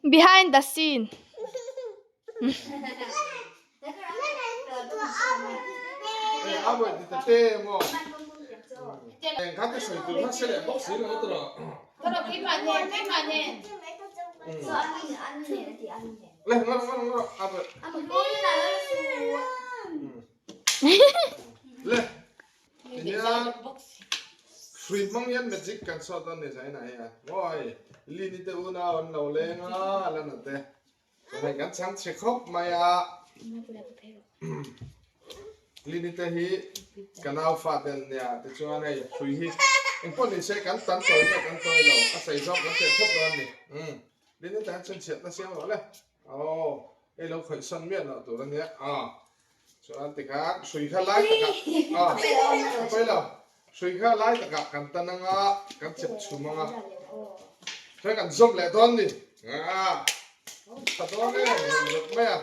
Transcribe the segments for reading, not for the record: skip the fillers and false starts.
Behind the scene. Hrui hmang hian magic kan sawt dawn ni zaina hi a mawi Lini te unau an lo leng a Lana te Hei kan chhang chhe khawp mai a Lini te hi ka nau fa te an nia tichuan hei hrui hi engpawh ni se kan tan tawi nge kan tawi lo a sei zawk kan teh phawt dawn a ni Lini te an chhunchhiatna siam rawh le aw hei lo khawih sawn miah loh tur a nia aw Chuan tikhan hrui kha lai takah aw a pawi lo hrui kha lai takah kan tan anga kan chep chhum anga chuan kan zawm leh dawn ni ah tha dawn e zawm mai a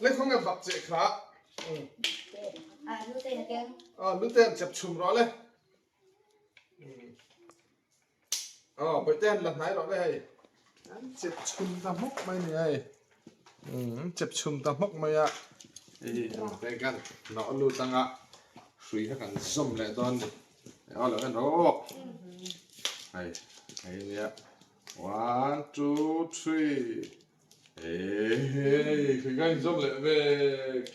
le khawnge bak cheh kha aw lute an chep chhum rawh le Aw bawihte an la hnai rawh le hei an chep chhum ta hmawk mai ni hei an chep chhum ta hmawk mai a hei ang te kan hnawh lut anga hrui kha kan zawm leh dawn ni aw lo en rawh hei hei nia one two three hei hrui kha inzawm leh vek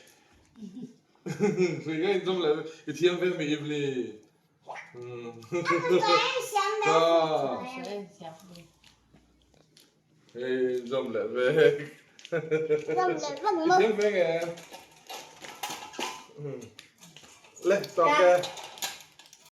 hrui kha inzawm leh vek i thiam ve mi Evelyn Hei zawm leh vek. Zawm leh vek maw? I thiam ve nge? Le tawk e.